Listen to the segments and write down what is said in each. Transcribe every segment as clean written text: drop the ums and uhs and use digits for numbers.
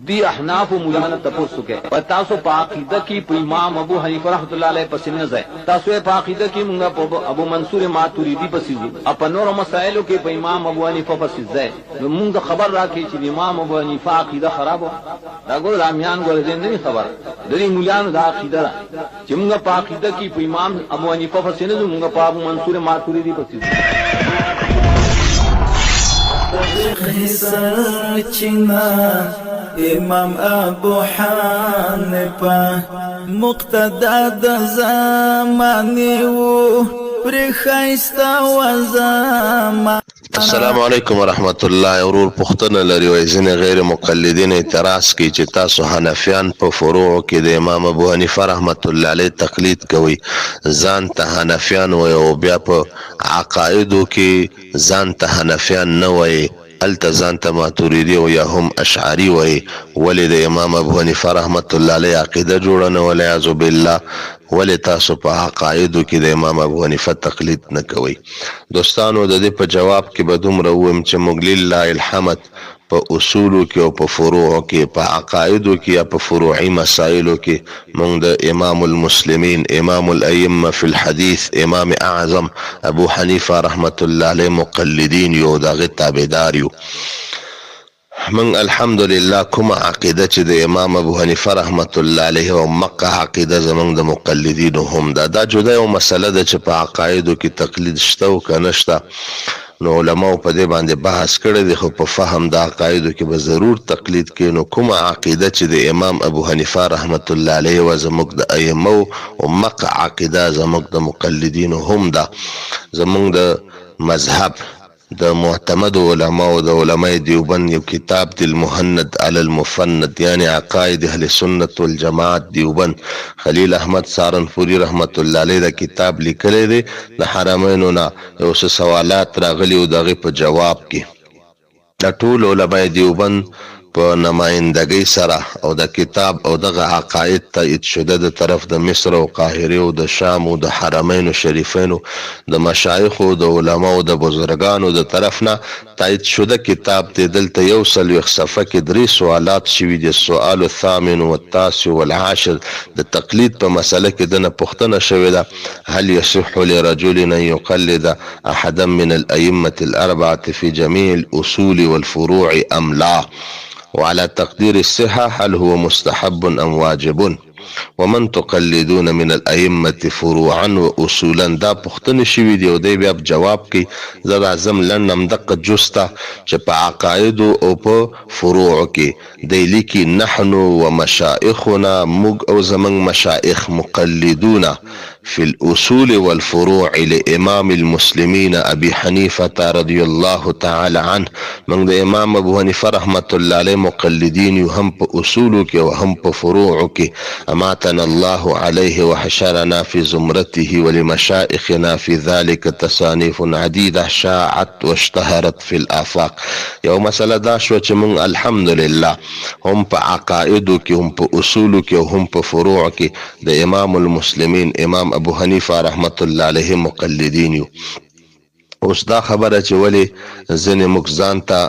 دی احنافو مولانو نه تپوس وکړئ په تاسو په عقیده کی په امام ابو حنیفه رحمة الله علیه پسې نه ځئ تاسو یې په عقیده کی مونږ په ابو منصور ماتریدی پسې ځو او په نورو مسایلو کی په امام ابو حنیفه پسې ځئ نو مونږ ته خبر راکړئ چې د امام ابو حنیفه عقیده خرابه وه دا ګوره دا میان ګوره زه نه دي خبر د دې مولانو دا عقیده ده چې مونږ په عقیده کی په امام ابو حنیفه پسې نه ځو مونږ په ابو منصور ماتریدی پسې ځو. سرچینه امام ابو حنیفه مقتدا د زمانه وو پر خیسته و زمانه. السلام علیکم ورحمت الله ورور پوښتنه لري وایي ځینې غیر مقلدین اعتراض کوي چې تاسو حنفیان په فروعو کې د امام ابو حنیفه رحمت الله علیه تقلید کوئ ځان ته حنفیان وایي او بیا په عقایدو کې ځان ته حنفیان نه وایي هلته ځان ته ماتوریدي او یا هم اشعري وایي ولې د امام ابو حنیفه رحمت الله علیه عقیده جوړه نه والعیاذ بالله ولې تاسو په عقایدو کې د امام ابو حنیفه تقلید نه کوئ؟ دوستانو د دې په جواب کې به دومره ووایم چې موږ لله الحمد په اصولو کې او په فروعو کې، په عقایدو کې یا په فروعي مسایلو کې موږ د امام المسلمین، امام الائمة فی الحدیث، امام اعظم ابو حنیفه رحمة الله علیه مقلدین یو او د هغه تابعدار یو. موږ الحمدلله کومه عقیده چې د امام ابو حنیفه رحمة الله علیه او مقه عقیده زموږ د مقلدینو هم ده. دا جدا یوه مسله ده چې په عقایدو کې تقلید شته او که نشته نو علماوو په دې باندې بحث کړی دی خو په فهم د عقایدو کې به ضرور تقلید کوي نو کومه عقیده چې د امام ابو حنیفه رحمة الله علیه وه زموږ د ائمه او مقه عقیده زموږ د مقلدینو هم ده زموږ د مذهب د معتمدو علماوو د علماء دیوبند یو کتاب دی المهند علی المفند یعنی عقاید اهل سنت والجماعت دیوبند خلیل احمد سهارنپوري رحمة الله علیه دا کتاب لیکلی دی د حرمینو نه یو څه سوالات راغلي وو د هغې په جواب کې د ټولو علماء دیوبند په نمایندګۍ سره او دا کتاب او دغه عقاید تائید شده د طرف د مصر او قاهرې او د شام او د حرمینو شریفینو د مشایخو د علماوو د بزرګانو د طرف نه تائید شده کتاب دی دلته 41 صفحه کې درې سوالات شوي دي السؤال الثامن والتاسع والعاشر د تقلید په مسئله کې دنه پوښتنه شوې ده هل يصح لرجل ان يقلد احدا من الائمة الاربعة في جميع الاصول والفروع ام لا وعلى تقدير الصحة هل هو مستحب ام واجب ومن تقلدون من الائمة فروعا واصولا دا پوښتنې شوي دي او دی بیا جواب کوي زه راځم لنډ همدقه جز ته چې په عقایدو او په فروعو کې دی لیکي، نحن ومشائخنا، موږ او زموږ مشائخ، مقلدون فی الاصول والفروع لامام المسلمین ابی حنیفة رضی الله تعالی عنه، موږ د امام ابو حنیفه رحمة الله علیه مقلدین یو هم په اصولو کې او هم په فروعو کې، اماتنا الله علیه وحشرنا فی زمرته ولمشائخنا فی ذلک تصانیف عدیدة شاعت واشتهرت فی الآفاق. یوه مسئله دا شوه چې مونږ الحمدلله هم په عقائدو کې هم په اصولو کې او هم په فروع کې د امام المسلمین امام ابو حنیفه رحمة الله علیه مقلدین یو. اوس دا خبره چې ولې ځینې موږ ځان ته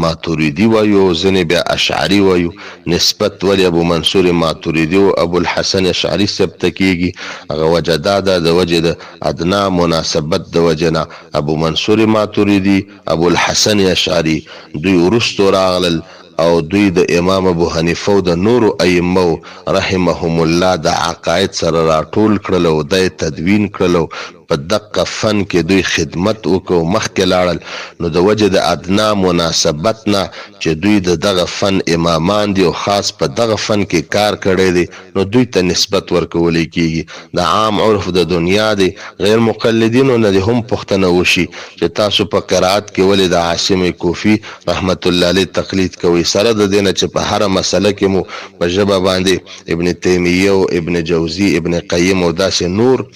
ماتوریدي وایو او ځینې بیا اشعري وایو، نسبت ولې ابو منصور ماتوریدي او ابو الحسن اشعري صاحب ته کیږي، هغه وجه دا ده د وجې د ادنا مناسبت د وجې نه ابو منصور ماتریدي، ابو الحسن اشعري دوی وروسته راغلل او دوی د امام ابو حنیفه او د نورو ائمه رحمهم الله د عقاید سره راټول کړل او دا یې تدوین کړل او په دقه فن کې دوی خدمت وکړ او مخکې لاړل نو د وجې د ادنا مناسبت نه چې دوی د دغه فن امامان دي او خاص په دغه فن کې کار کړی دی نو دوی ته نسبت ورکول کیږي دا عام عرف د دنیا دی غیر مقلدینو نه دې هم پوښتنه وشي چې تاسو په قرائت کې ولې د عاصم کوفي رحمة الله علیه تقلید کوئ سره د دې نه چې په هره مسئله کې مو په ژبه باندې ابن تیمیه او ابن جوزي ابن قیم او داسې نور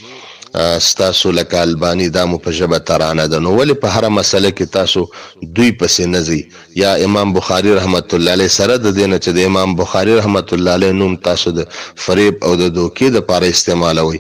ستاسو لکه الباني دا مو په ژبه ترانه ده نو ولې په هره مسئله کې تاسو دوی پسې نه ځئ یا امام بخاری رحمة الله علیه سره د دې نه چې د امام بخاری رحمة الله علیه نوم تاسو د فریب او د دوکې د پاره استعمالوئ.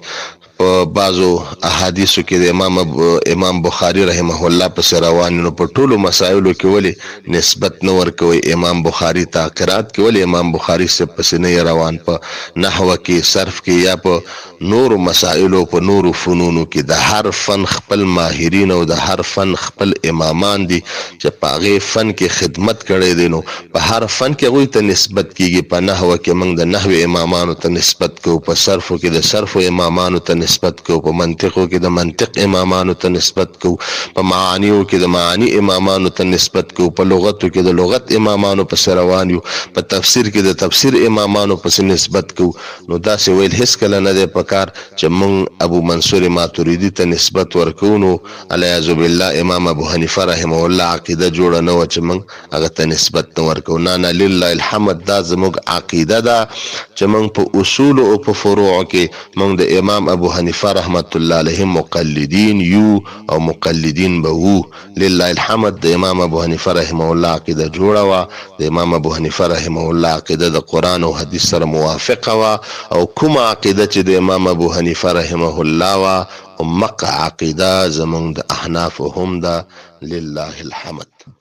په بعضو احادیثو کې د امام بخاری رحمه الله پسې روان یو، نو په ټولو مسایلو کې ولې نسبت نه ورکوئ امام بخاری ته؟ قرات کې ولې امام بخاری صاحب پسې نه یې روان؟ په نحو کې، صرف کې یا په نورو مسایلو، په نورو فنونو کې د هر فن خپل ماهرین او د هر فن خپل امامان دي چې په هغې فن کې خدمت کړی دی، نو په هر فن کې هغوی ته نسبت کیږي. په نحو کې موږ د نحو امامانو ته نسبت کوو، په صرفو کې د صرفو امامانو ته نسبت کوو، په منطقو کې د منطق امامانو ته نسبت کوو، په معانیو کې د معانی امامانو ته نسبت کوو، په لغتو کې د لغت امامانو پسې روان یو، په تفسیر کې د تفسیر امامانو پسې نسبت کوو. نو داسې ویل هیڅکله نه دی پکار چې موږ ابو منصور ماتریدي ته نسبت ورکوو، نو العیاذ بالله امام ابو حنیفه رحمه الله عقیده جوړه نه وه چې موږ هغه ته نسبت نه ورکوو. نه نه، لله الحمد دا زموږ عقیده ده چې موږ په اصولو او په فروعو کې موږ د امام ابو حنیفه رحمت الله علیه مقلدین یو او مقلدین به وو. لله الحمد د امام ابو حنیفه رحمه الله عقیده جوړه وه، د امام ابو حنیفه رحمه الله عقیده د قرآن او حدیث سره موافقه وه، او کومه عقیده چې د امام ابو حنیفه رحمه الله وه همقه عقیده زموږ د احنافو هم ده، لله الحمد.